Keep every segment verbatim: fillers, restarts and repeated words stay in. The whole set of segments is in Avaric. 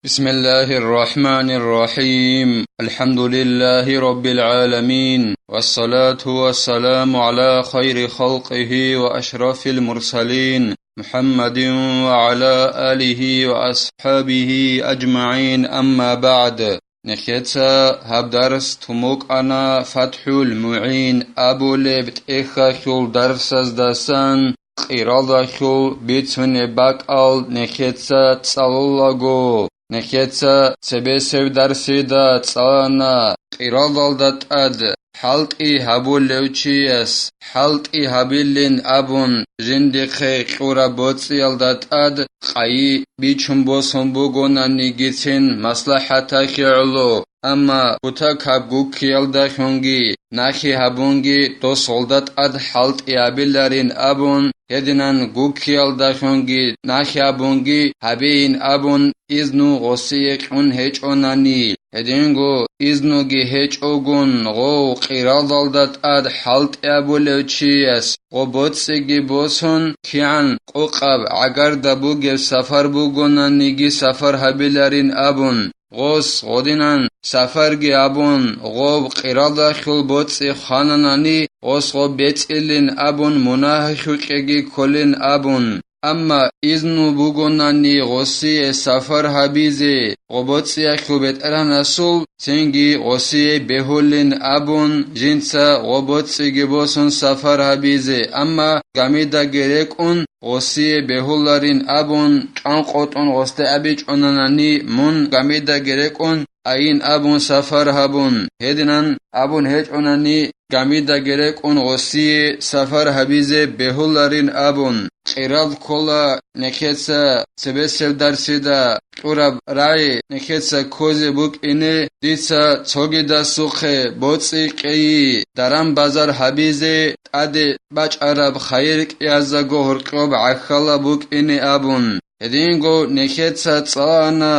بسم الله الرحمن الرحيم. الحمد لله رب العالمين. والصلاة والسلام على خير خلقه وأشرف المرسلين محمد وعلى آله وأصحابه أجمعين. أما بعد. Нехеца гьаб дарс тун букӀана ФатхӀул МугӀин абулеб тӀехьалъул дарсаздасан, къиралдалъул бицунеб бакӀал нехеца цӀалулаго, нехеца цебесеб дарсида цӀалана къиралдалда тӀад хӀалтӀи гьабулев чияс хӀалтӀи гьабилин абун жиндихъе кьураб боцӀиялда тӀад къайи бичун босун бугонаниги цин маслахӀатахъе гӀоло. Амма кутакаб гуккиялдалъунги нахи гьабунги дос гъолда тӀад хӀалтӀи гьабиларин абун, гьединан гуккиялдалъунги нахи гьабунги гьабейин абун изну гъосие кьун гьечӀонани, гьединго изнуги гьечӀогун гъов къиралдалда тӀад хӀалтӀи гьабулев чияс гъо боцӀиги босун, кигӀан къокъаб гӀагарда бугеб сафар бугонаниги сафар гьабиларин абун, гъос гъодинан сафарги абун, гъоб къиралдалъул боцӀи хвананани, гъос гъоб бецӀилин абун, мунагьалъукьеги кколин абун. Амма изну бугонани гъосие сафар гьабизе гъо боцӀиялъул бетӀергьанасул, цинги гъосие бегьулин абун, жинца гъо боцӀиги босун сафар гьабизе, амма гамидаги рекӀун, гъосие бегьуларин абун, чӀванкъотӀун гъосде абичӀонанани, мун гамидаги рекӀун айин абун сафар гьабун, гьединан абун гьечӀонани, гамидаги рекӀун гъосие сафар гьабизе бегьуларин абун, къирал ккола нехеца цебесеб дарсида кьураб рагӀи нехеца ккозе букӀине, дица цогидасухъе боцӀи кьейи, даран-базар гьабизе тӀаде бачӀараб хайир кӀияздаго гьоркьоб гӀахьалаб букӀине абун. Гьединго нехеца цӀалана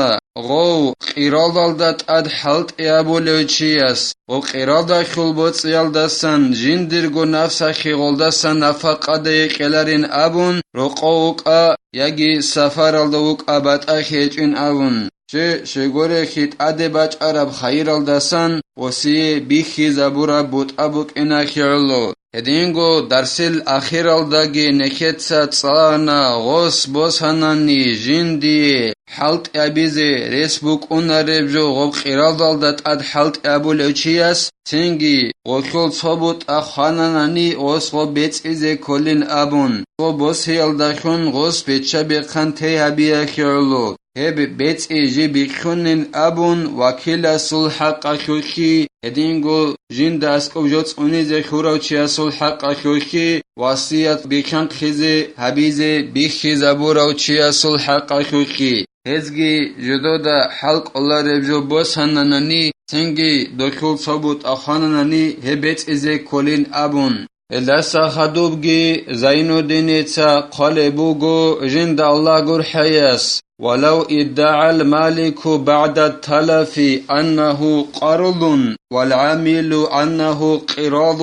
гъов къиралдалда тӀад хӀалтӀи гьабулев чияс, гъо къиралдалъул боцӀиялдасан жиндирго нафсахъе гъолдасан нафакъаде кьеларин абун, рокъов вукӀа яги сафаралда вукӀа батӀахъе гьечӀин абун. Щай, щайгурелъул тӀаде бачӀараб хайиралдасан гъосие бихьизабураб бутӀа букӀинахъе гӀоло. Гьединго дарсил ахиралдаги нехеца цӀалана гъос босанани жиндие хӀалтӀи гьабизе рес букӀунареб жо гъоб къиралдалда тӀад хӀалтӀи гьабулев чияс, цинги гъолъул цо бутӀа хвананани гъос гъоб бецӀизе кколин абун, гъоб босиялдалъун гъос бечча-бехъан тей гьабиялъе гӀоло. Гьеб бецӀи жиб бихьунин абун вакиласул хӀакъалъулъги, гьединго жинда аскӀоб жо цӀунизе хьурав чиясул хӀакъалъулъги, васият бихьанхъизе гьабизе бихьизабурав чиясул хӀакъалъулъги, гьезги жидеда хӀал кӀолареб жо босананани, цинги долъул цо бутӀа хвананани гьеб бецӀизе кколин абун. Гьелдаса хадубги Зайнуддиница хъвалеб буго жинда Аллагь гурхӀаяс: «ولو ادعى المالك بعد التلف أنه قرض والعامل أنه قراض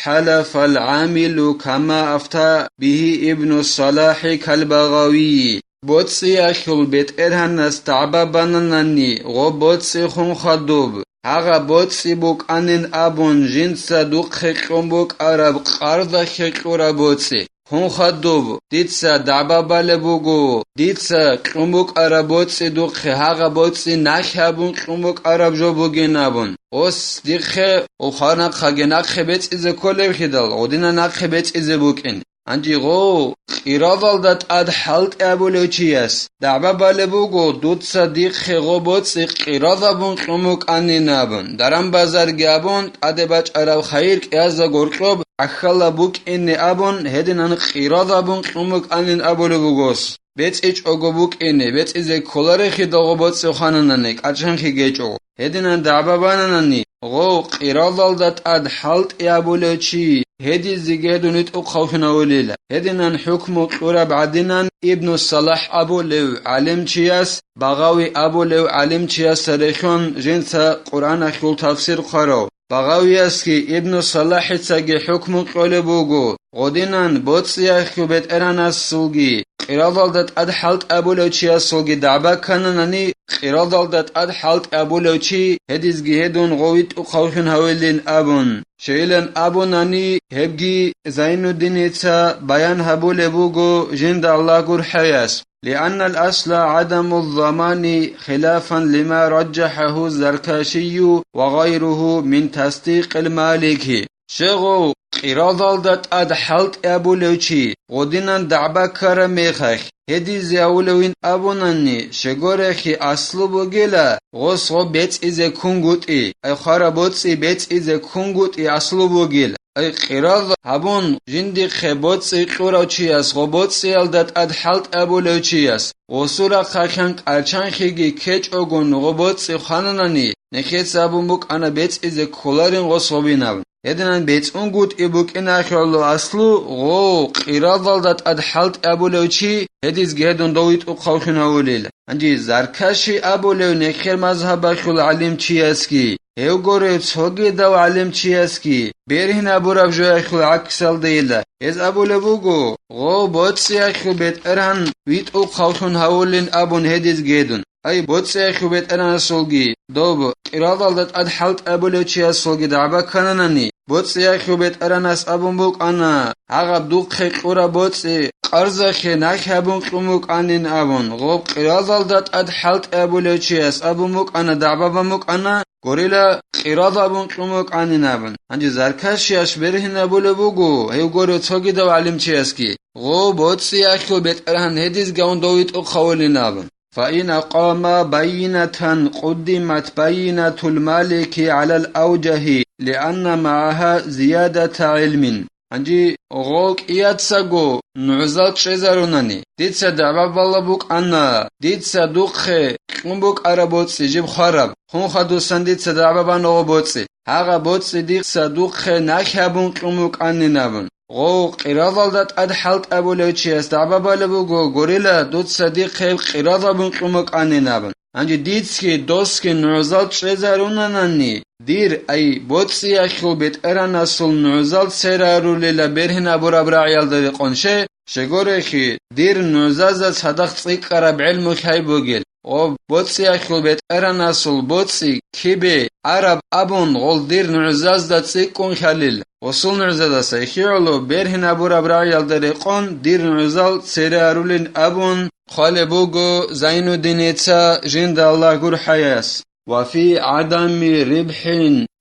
حلف العامل كما أفتى به ابن الصلاح كالبغوي». БоцӀиялъул бетӀергьанас дагӀба бананани гъо боцӀи хун хадуб, гьагъа боцӀи букӀанин абун жинца духъе кьун букӀараб къардалъе кьураб боцӀи. Хун хадуб, дица дагӀба балеб буго, дица кьун букӀараб боцӀи духъе гьагъа боцӀи нахь абун кьун букӀараб жо бугин абун. Ос, дихъе ухарнахъаги нахъе бецӀизе кколеб хидал, гъодина нахъе бецӀизе букӀин. Гьанже гъо, къирадалда тӀад хӀалтӀи абулев чияс дагӀба балеб буго, дуца дихъе гъо боцӀи къирад абун кьун букӀанин абун, даран-базарги абун, тӀаде бачӀараб хайир кӀиязда гьоркьоб гӀахьалаб букӀине абун, гьединан къирад абун кьун букӀанин абулеб бугос. БецӀичӀого букӀине, бецӀизе кколарехидал гъо боцӀи хвананани, кӀачанхъи гьечӀо. Гьединан дагӀба бананани, гъов къирадалда тӀад хӀалтӀи абулев чи, гьедизеги гьедун витӀухъавлъунавулила. Гьединан хӀукму кьураб гӀадинан Ибну Салахь абулев гӀалимчияс, Багъави абулев гӀалимчиясда рехьон жинца Къуръаналъул тафсир хъварав. Багъавиясги Ибну Салахьицаги хӀукму кьолеб буго, гъодинан боцӀиялъул бетӀергьанасулги, къирадалда тӀад хӀалтӀи абулев чиясулги дагӀба ккананани, къирадалда тӀад хӀалтӀи абулев чи гьедизги гьедун гъов витӀухъавлъун гьавилин абун, щайилан абунани, гьебги Зайнуддиница баян гьабулеб буго жинда Аллагь гурхӀаяс. لأن الأصل عدم الضمان خلافا لما رجحه الزركشي وغيره من تصديق المالكي. Щегъов къирадалда тӀад хӀалтӀи абулев чи гъодинан дагӀба ккараб мехалъ, гьедизе авулевин абунани, щегорехи аслу бугила, гъос гъо бецӀизе ккунгутӀи, ай хвара боцӀи бецӀизе ккунгутӀи аслу бугил. Ай къирал гьабун, жиндихъе боцӀи кьурав чияс гъо боцӀиялда тӀад хӀалтӀи абулев чияс, гъосул рахъалъан кӀарчанхиги ккечӀогун гъо боцӀи хвананани, нехеца абун букӀана бецӀизе кколарин гъос гъобинаб. Гьединан бецӀунгутӀи букӀин ахӀулу аслу, гъо, къирадалда тӀад хӀалтӀи абулев чи, гьедизги гьедун дов витӀухъавлъун гьавулел. Гьанже Заркаши абулев нехер мазгьабалъул гӀалимчиясги, гьев гурев цогидав гӀалимчиясги, бергьинабураб жоялъул гӀаксалдайила. Гьез абулеб буго, гъо, боцӀиялъул бетӀергьан витӀухъавлъун гьавулин абун гьедизги гьедун. Ай, боцӀиялъул бетӀергьанасулги, доб къирадалда тӀад хӀалтӀи абулев чиясулги дагӀба ккананани, боцӀиялъул бетӀергьанас абун букӀана, гьагъаб духъе кьураб боцӀи къарзахъе нахь абун кьун букӀанин абун, гъоб къирадалда тӀад хӀалтӀи абулев чияс абун букӀана, дагӀба бан букӀана, гурила къирад абун кьун букӀанин абун. Гьанже Заркашияс бергьинабулеб буго, гьев гурев цогидав гӀалимчиясги, гъо, боцӀиялъул бетӀергьан гьедизги гьавун дов витӀухъавулин абун. فإن أقام بينة قدمت بينة المالك على الأوجه لأن معها زيادة علم. Гьанже гъо кӀияцаго нугӀзал чӀезарунани, дица дагӀба балеб букӀана, дица духъе кьун букӀараб боцӀи жиб хвараб, хун хадусан дица дагӀба бана гъо боцӀи. Гьагъаб боцӀи дица духъе нахь абун кьун букӀанин абун. Гъов къирадалда тӀад хӀалтӀи абулев чияс дагӀба балеб буго, гурила, дуца дихъе къирад абун кьун букӀанин абун. Гьанже дицги досги нугӀзал чӀезарунанани, дир, ай, боцӀиялъул бетӀергьанасул нугӀзал церарулила бергьинабураб рагӀиялда рекъон, щегорехи, дир нугӀзазда цадахъ цӀикӀкӀараб гӀелму лъай бугел. Гъо, боцӀиялъул бетӀергьанасул боцӀи кибе араб абун гъол дир нугӀзазда цӀикӀкӀун хьалил, гъосул нугӀзадаса ихьигӀоло бергьинабураб рагӀиялда рекъон дир нугӀзал цере арулин абун хъвалеб буго Зайнуддиница жинда Аллагь гурхӀаяс. وفي عدم ربح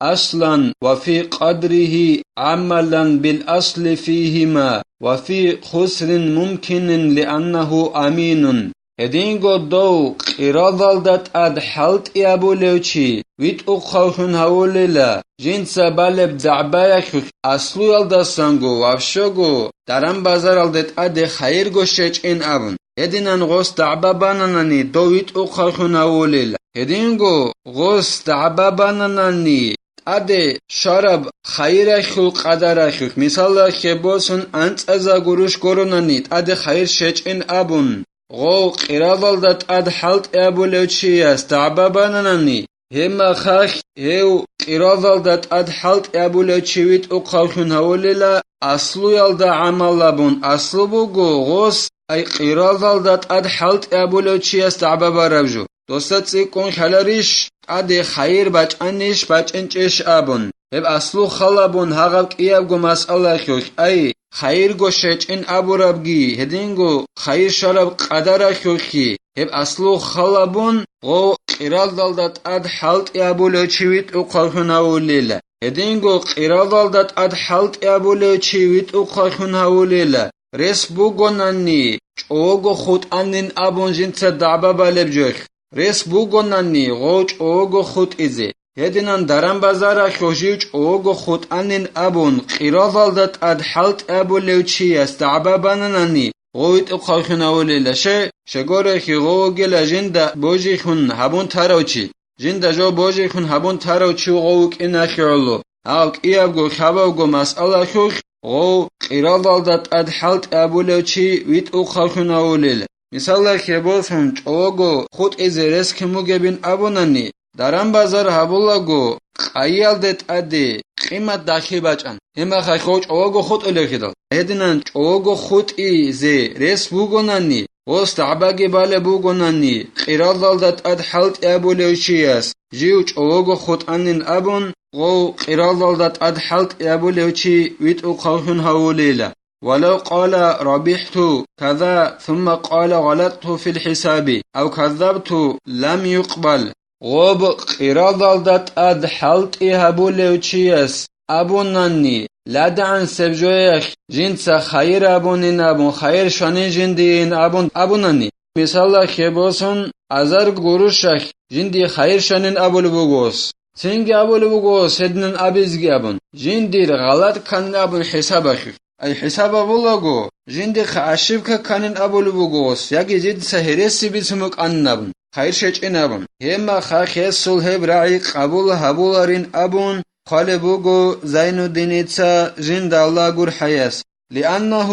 أصلا وفي قدره عملا بالأصل فيهما وفي خسر ممكن لأنه أمين. Гьединго дов къирадалда тӀад хӀалтӀи абулев чи витӀухъавлъун гьавулила, жинца балеб дагӀбаялъулъ аслуялдасанго вабщого даран-базаралде тӀаде хайирго щечӀин абун. Гьединан гъос дагӀба бананани дов витӀухъавлъун гьавулила. Гьединго гъос дагӀба бананани тӀаде щвараб хайиралъул къадаралъулъ, мисалалъе босун, анцӀаза гурущ гуронани тӀаде хайир щечӀин абун, гъов къирадалда тӀад хӀалтӀи абулев чияс дагӀба бананани, гьеб мехалъ гьев къирадалда тӀад хӀалтӀи абулев чи витӀухъавлъун гьавулила, аслуялда гӀамал абун, аслу буго гъос, ай, къирадалда тӀад хӀалтӀи абулев чияс дагӀба бараб жо. Досда цӀикӀкӀун хьаларищ, тӀаде хайир бачӀанищ, бачӀинчӀищ абун. Гьеб аслу халабун гьагъаб кӀиябго масъалалъулъ, ай, хайирго щечӀин абурабги, гьединго хайир щвараб къадаралъулъги, гьеб аслу халабун гъов къирадалда тӀад хӀалтӀи абулев чи витӀухъавлъун гьавулила. Гьединго къирадалда тӀад хӀалтӀи абулев чи витӀухъавлъун гьавулила. Рес бугонани, чӀого хутӀанин абун жинца дагӀба балеб жолъ. Рес бугонани, гъов чӀого хутӀизе. Гьединан даран-базаралъулъ жив чӀого хутӀанин абун, къирадалда тӀад хӀалтӀи абулев чияс дагӀба бананани, гъов витӀухъавлъун гьавулила, щай, щегорехи гъов вугила жинда божийлъун гьабун тарав чи. Жинда жо божийлъун гьабун тарав чи гъов вукӀиналъе гӀоло, гьав кӀиябго лъабавго масъалалъулъ гъов къирадалда тӀад хӀалтӀи абулев чи витӀухъавлъун гьавулел. Мисалалъе босун, чӀого хутӀизе рес кин бугебин абунани, Даран-базар гьабулаго, къайиялде тӀаде къимат дагьлъи бачӀан, гьеб мехалъ гъов чӀового хутӀулевхидал. Гьединан чӀового хутӀизе рес бугонани, гъос дагӀбаги балеб бугонани, къиралдалда тӀад хӀалтӀи абулев чияс, жив чӀового хутӀанин абун, гъов къиралдалда тӀад хӀалтӀи абулев чи витӀухъавлъун гьавулейила. ولو قال ربحت كذا ثم قال غلطت في الحساب أو كذبت لم يقبل. Гъоб къиралдалда тӀад хӀалтӀи гьабулев чияс абунани, ЛадагӀансеб жоялъ жинца хайир абунин абун, хайир щванин жиндиин абун абунани, мисалалъе босун, азар гурущалъ жиндие хайир щванин абулеб буго ос. Цинги абулеб буго ос гьединан абизеги абун, жиндир гъалатӀ кканин абун хӀисабалъулъ. Ай хӀисаб абулаго, жиндихъа ошибка кканин абулеб буго ос, яги жинца гьереси бицун букӀанин абун, хайир щвечӀин абун. Гьеб мехалъ гьесул гьеб рагӀи къабул гьабуларин абун хъвалеб буго Зайнуддиница жинда Аллагь гурхӀаяс. لأنه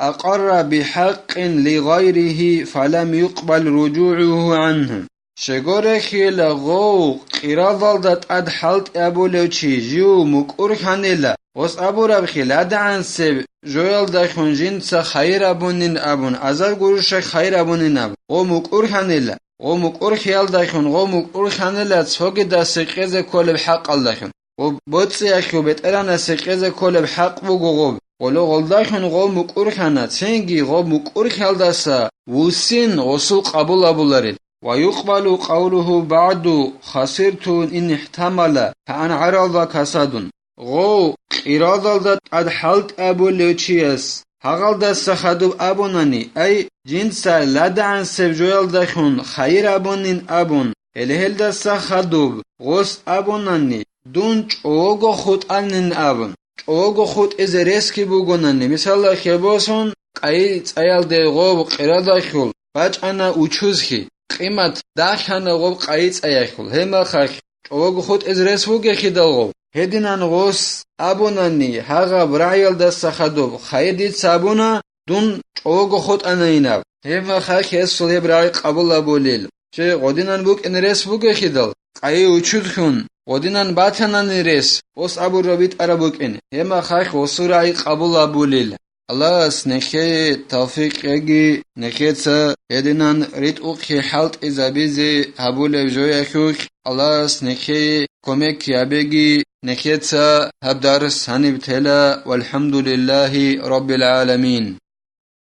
أقر بحق لغيره فلم يقبل رجوعه عنه. Щегорехила гъов къиралдалда тӀад хӀалтӀи абулев чи жив мукӀурлъанила, гъос абурабхъи, ЛадагӀансеб жоялдалъун жинца хайир абунин абун, азар гурущалъ хайир абунин абун, гъов мукӀурлъанила, гъов мукӀурлъиялдалъун гъов мукӀурлъанила цогидас гьекъезе кколеб хӀакъалдалъун. Гъоб боцӀиялъул бетӀеранасе кьезе кколеб хӀакъ буго гъоб. Гъоло гъолдалъун гъов мукӀурлъана, цинги гъоб мукӀурлъиялдаса вуссин гъосул къабул абуларел. ويقبل قوله بعد خسرت إن احتمل كأن عرض كساد. Гъов къиралдалда тӀад хӀалтӀи абулев чияс гьагъалдаса хадуб абунани, ай, жинца ЛадагӀансеб жоялдалъун хайир абунин абун, гьеле гьелдаса хадуб гъос абунани, дун чӀого хутӀанин абун, чӀого хутӀизе ресги бугонани, мисалалъе босун, къайи цӀаялде гъоб къиралдалъул бачӀана учузхъи, къимат дагьлъана гъоб къайи цӀаялъул, гьеб мехалъ чӀого хутӀизе рес бугехъидал гъов. Гьединан гъос абунани, гьагъаб рагӀиялдаса хадуб хайир дица абуна, дун чӀого хутӀанайинаб. Гьеб мехалъ гьесул гьеб рагӀи къабул абулел. Че гъодинан букӀин рес бугехъидал, къайи учузлъун, гъодинан батанани рес, ос абураб битӀараб букӀин, гьеб мехалъ гъосул рагӀи къабул абулел. Аллагьас нехее тавфикъ кьеги, нехеца гьединан ритӀухъе хӀалтӀизабизе гьабулеб жоялъулъ Аллагьас нехее кумек гьабеги, нехеца гьаб дарс гьаниб тела, валхӀамдулиллагьи раббил гӀаламин.